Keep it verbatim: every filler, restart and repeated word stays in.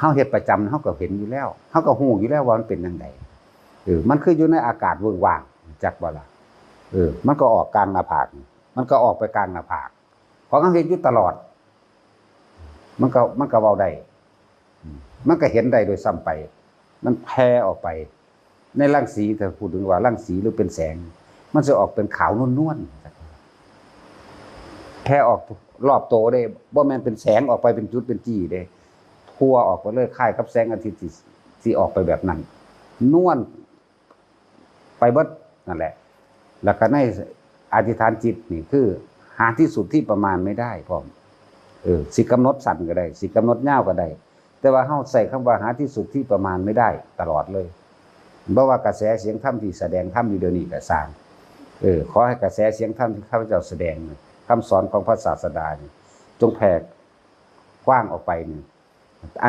เฮาเฮ็ดประจำ เฮาก็เห็นอยู่แล้ว เฮาก็ฮู้อยู่แล้วว่ามันเป็นจั่งใด เออ มันคืออยู่ในอากาศเวิ้งว่าง จักบ่ล่ะ เออ มันก็ออกกลางหน้าผาก มันก็ออกไปกลางหน้าผาก ของเฮาเฮ็ดอยู่ตลอด มันก็ มันก็เว้าได้ อืม มันก็เห็นได้โดยซ้ำไป มันแผ่ออกไป ในรังสี ถ้าพูดถึงว่ารังสีหรือเป็นแสง มันสิออกเป็นขาวนวลๆ แผ่ออกรอบโตเด้ บ่แม่นเป็นแสงออกไปเป็นจุดเป็นจี้เด้ ทั่วออกไปเลย คล้ายกับแสงอาทิตย์ที่ ที่ออกไปแบบนั้น นวลไปเบิดนั่นแหละ แล้วก็ในอธิษฐานจิตนี่คือ หาที่สุดที่ประมาณไม่ได้พร้อม เออ สิกำหนดสั้นก็ได้ สิกำหนดยาวก็ได้ แต่ว่าเฮาใช้คำว่าหาที่สุดที่ประมาณไม่ได้ตลอดเลย บ่ว่ากระแสเสียงธรรมที่แสดงธรรมอยู่เดี๋ยวนี้ก็ซ่าง เออ ขอให้กระแสเสียงธรรมที่ข้าพเจ้าแสดงนี่ คำสอนของพระศาสดานี่ จงแผ่กว้างออกไปนี่ อาณา